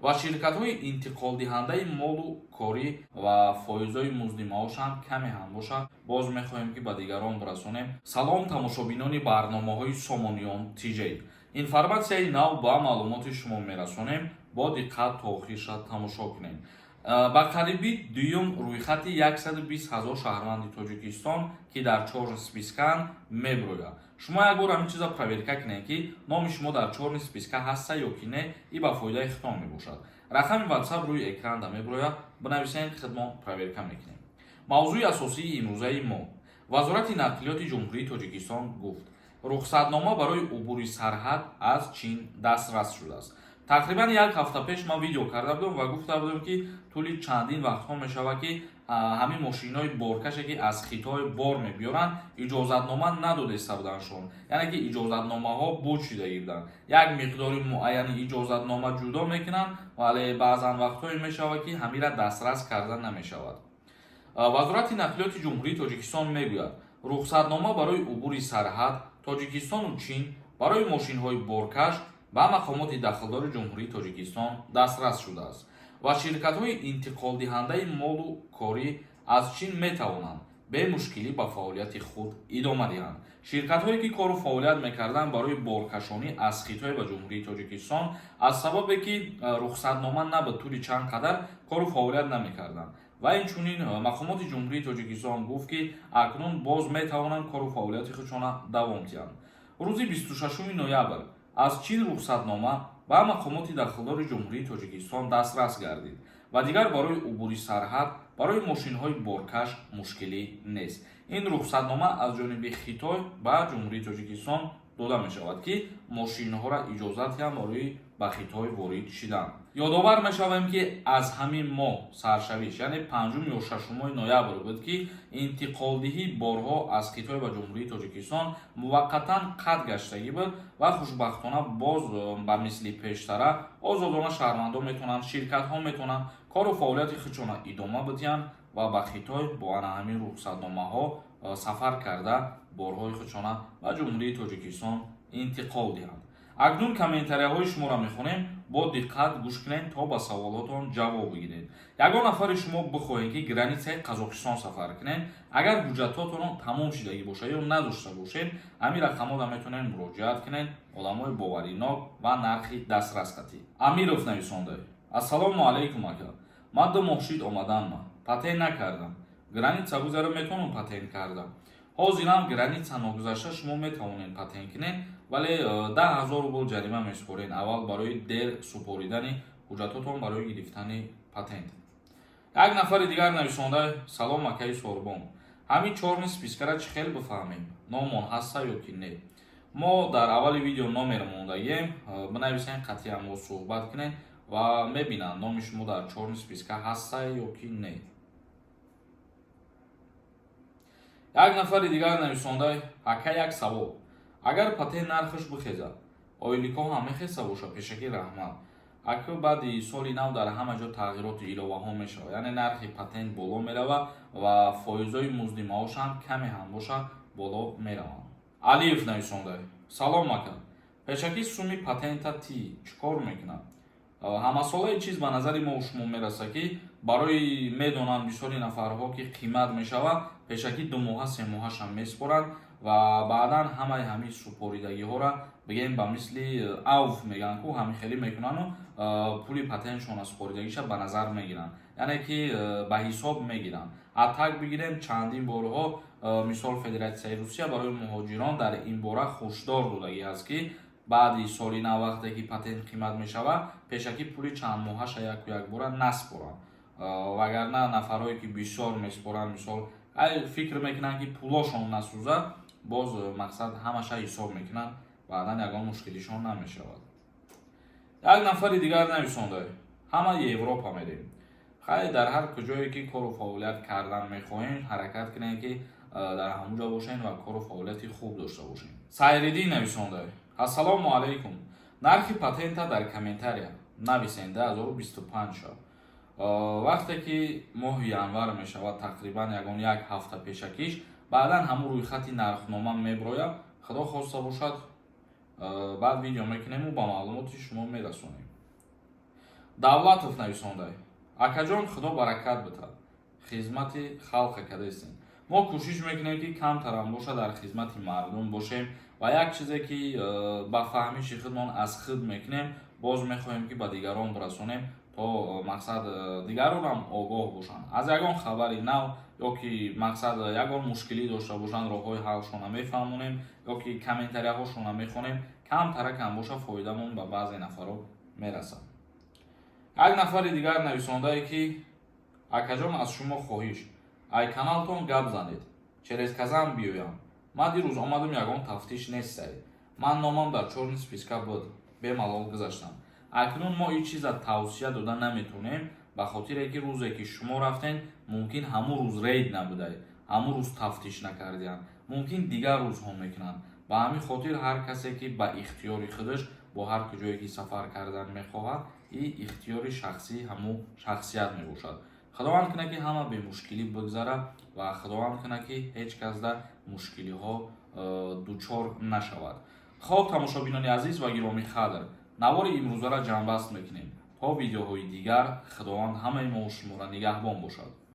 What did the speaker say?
Ва ширкатҳои интиқолдиҳандаи молу корӣ ва фоизҳои музди маошам каме ҳам бошад, боз мехоҳем, ки ба дигарон бирасонем. Салом, тамошобинони барномаҳои Сомониён ТЖ. Информатсияи нав ба маълумоти шумо мерасонем, бо диққат то охирша тамошо кунем. Ба қариби дуюм рӯйхати 120 ҳазор шаҳрванди Тоҷикистон, ки дар чёрный списка анд, мебирояд. Шумо як бор ҳамин чиза проверка кунед, ки номи шумо дар чёрный списка ҳаста ё ки не. И ба фоидаи худтон мебошад. Рақами WhatsApp рӯи экранда мебирояд, бинависен, худмон проверка мекунем. Мавзӯи асосии имрӯзаи мо: Вазорати нақлиёти Ҷумҳурии Тоҷикистон гуфт, рухсатнома барои убури сарҳад аз Чин дастрас шудааст. Тақрибан як ҳафта пеш ман видео карда будам ва гуфта будам, ки тӯли чандин вақтҳо мешавад, ки ҳамин мошинҳои боркаше, ки аз Хитой бор мебиёранд, иҷозатнома надодеста будандшон, яъне ки иҷозатномаҳо буд шудагӣ буданд. Як миқдори муайяни иҷозатнома ҷудо мекунанд, вале баъзан вақтҳое мешавад, ки ҳамира дастрас карда намешавад. Вазорати нақлиёти Ҷумҳурии Тоҷикистон мегӯяд, рухсатнома барои убури сарҳад Тоҷикистону Чин барои мошинҳои боркаш ба мақомоти дахлдори Ҷумҳурии Тоҷикистон дастрас шудааст ва ширкатҳои интиқолдиҳандаи молу корӣ аз Чин метавонанд бемушкилӣ ба фаъолияти худ идома диҳанд. Ширкатҳое, ки кору фаъолият мекарданд барои боркашонӣ аз Хитой ба Ҷумҳурии Тоҷикистон, аз сабабе ки рухсатнома набуд, тӯли чанд қадар кору фаъолият намекарданд. Ва инчунин мақомоти Ҷумҳурии Тоҷикистон гуфт, ки акнун боз метавонанд кору фаъолияти худшона давом диҳанд. Рӯзи 26 ноябр аз Чин рухсатнома ба мақомоти дахлдори Ҷумҳурии Тоҷикистон дастрас гардид ва дигар барои убури сарҳад барои мошинҳои боркаш мушкилӣ нест. Ин рухсатнома аз ҷониби Хитой ба Ҷумҳурии Тоҷикистон дода мешавад, ки мошинҳоро иҷозат диҳанд барои ба Хитой ворид шидан. Ёдовар мешавем, ки аз ҳамин моҳ саршавиш, яъне 5 ё 6 ноябр буд, ки интиқолдиҳии борҳо аз Хитой ба Ҷумҳурии Тоҷикистон муваққатан қатъ гаштагӣ буд ва хушбахтона боз ба мисли пештара озодона шаҳрвандон метавонанд, ширкатҳо метавонанд кору фаъолияти худшона идома бидиҳанд ва ба Хитой бо ана ҳамин рухсатномаҳо сафар карда, борҳои худшона ба Ҷумҳурии Тоҷикистон интиқол диҳанд. Акнун комментарияҳои шуморо мехонем, бо диққат гӯш кунед, то ба саволотон ҷавоб бигиред. Ягон нафари шумо бихоҳед, ки границаи Қазоқистон сафар кунед, агар ҳуҷҷатҳотон тамом шидагӣ бошад ё надошта бошед, ҳамин рақамҳода метавонед муроҷиат кунед. Одамои боваринок ва нархи дастрасқатӣ. Амиров нависонда: «Ассалому алайкум, ака, ман 2 моҳ шид омаданма, патент накардам, граница гузара метавонам патент кардам?» Ҳозирам граница ногузашта шумо метавонед патент кунед, вале 10 000 рубл ҷарима месупоред аввал барои дер супоридани ҳуҷҷатотон барои гирифтани патент. Як нафари дигар нависонда: «Салом, акаи Сорбон, ҳамин чёрный списка ра чӣ хел бифаҳмем, номон ҳаста ё ки не?» Мо дар аввали видео номер мондагием, бинависен, қатъиян мо суҳбат кунем ва мебинанд, номи шумо дар чёрный списка ҳаста ё ки не. Як нафари дигар нависонда: «Ака, як савол, агар патент нархаш бихезад, ойликҳо ҳам мехеста бошад? Пешакӣ раҳмат.» Ака, баъди соли нав дар ҳама ҷо тағйироти иловаҳо мешавад, яъне нархи патент боло меравад ва фоизҳои музди маош ҳам каме ҳам бошад, боло мераванд. Алиев нависонда: «Салом, ака, пешакӣ суми патента ти чӣ кор мекунад?» Ҳамасолаи чиз ба назари мо шумо мерасад, ки барои медонанд бисёри нафарҳо, ки қимат мешавад, пешакӣ 2 моҳа, 3 моҳашам месупоранд ва баъдан ҳамаи ҳамин супоридагиҳоро, бигем, ба мисли авф мегӯянд ку, ҳамин хелӣ мекунану пули патентшона супоридагиша ба назар мегиранд, яъне ки ба ҳисоб мегиранд. Атак бигирем, чандин борҳо, мисол, Федератсияи Русия барои муҳоҷирон дар ин бора ҳушдор додагӣ аст, ки баъди соли нав, вақте ки патент қимат мешавад, пешакӣ пули чанд моҳаша яку якбора наспоранд. Вагарна нафарҳое, ки бисёр месупоранд, мисол, фикр мекунанд, ки пулошон насӯзад, боз мақсад ҳамаша ҳисоб мекунанд, баъдан ягон мушкилишон намешавад. Як нафари дигар нависонда: «Ҳама Европа мерем». Хай, дар ҳар куҷое ки кору фаъолият кардан мехоҳем, ҳаракат кунем, ки дар ҳамон ҷо бошем ва кору фаъолияти хуб дошта бошем. Сайриддин нависонда: «Ассалому алайкум, нархи патента дар комментария нависен, 2025 шав». Вақте ки моҳи январ мешавад, тақрибан ягон як ҳафта пешакиш, баъдан ҳамун рӯйхати нархнома меброяд. Худо хоста бошад, баъд видео мекунему ба маълумоти шумо мерасонем. Давлатов нависондай: «Акаҷон, Худо баракат битад, хизмати халқа кардастем». Мо кӯшиш мекунем, ки камтарам боша, дар хизмати мардум бошем ва як чизе ки ба фаҳмиши худмон аз худ мекунем, боз мехоҳем, ки ба дигарон бирасонем, то мақсад, дигаронам огоҳ бошанд аз ягон хабари нав ё ки, мақсад, ягон мушкилӣ дошта бошанд, роҳҳои ҳалшона мефаҳмонем ё ки комментарияҳошона мехонем. Камтаракам боша, фоидамон ба баъзе нафаро мерасад. Як нафари дигар нависондае, ки: «Акаҷон, аз шумо хоҳиш, ай каналтон гап занед, через Казан биёям. Ман дирӯз омадам, ягон тафтиш нестай. Ман номам дар чёрный списка буд, бемалол гузаштам». Акнун мо ин чиза тавсия дода наметавонем, ба хотире ки рӯзе ки шумо рафтен, мумкин ҳамун рӯз рейд набудай, ҳамун рӯз тафтиш накардиянд, мумкин дигар рӯзҳо мекунанд. Ба ҳамин хотир ҳар касе ки ба ихтиёри худаш бо ҳар куҷое ки сафар кардан мехоҳад, ин ихтиёри шахсии ҳамун шахсият мебошад. Худованд кунад, ки ҳама бемушкилӣ бигзарад, ва Худованд кунад, ки ҳеҷ кас дар мушкилиҳо дучор нашавад. Хоб, тамошобинони азиз ва гиромӣ қадр, навори имрӯзаро ҷамъбаст мекунем. То видеоҳои дигар Худованд ҳамаи мо шуморо нигаҳбон бошад.